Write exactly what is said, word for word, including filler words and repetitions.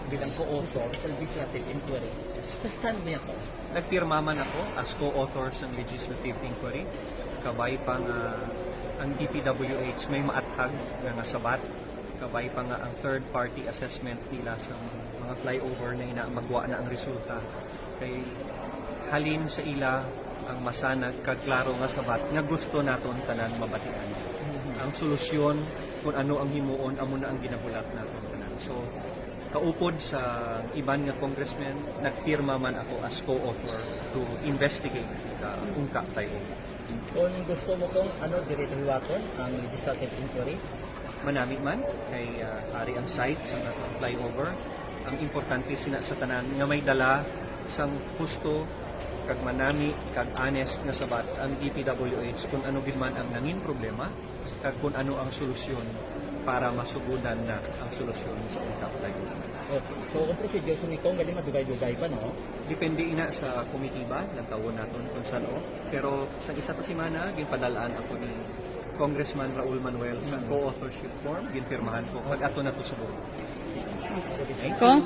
Bilang co-author sa legislative inquiry, sa stand niya to. Nagpirma man ako as co-author sa legislative inquiry. Kabay pa nga ang D P W H may maathag nga nga sabat. Kabay pa nga ang third party assessment nila sa mga flyover na ina magwa na ang resulta. Kay halin sa ila ang masanag kag klaro nga sabat nga gusto naton tanan mabatian. Ang solusyon kung ano ang himuon amo na ang ginabulat naton tanan. So kaupod sa iban nga congressmen, nagpirma man ako as co-author to investigate the Ungka flyover. Kung gusto mo kung ano, diri hiwaton ang legislative inquiry. Manami man kay uh, ari ang site sa atong flyover. Ang importante sina sa tanan nga may dala sang husto kag manami kag honest nga sabat ang D P W H kung ano gid man ang nangin problema kag kung ano ang solusyon para masugudan na ang solusyon sa Ungka flyover. Okay. So, ang procedure sa nitong galing madugay-dugay pa, no? Depende ina sa komitiba, lantawon naton kung saan o. Pero sa isa ka semana, ginpadalaan ako ni Congressman Raul Manuel sa co-authorship form, ginpirmahan ko, pag ato na to sa Bohol. Kong,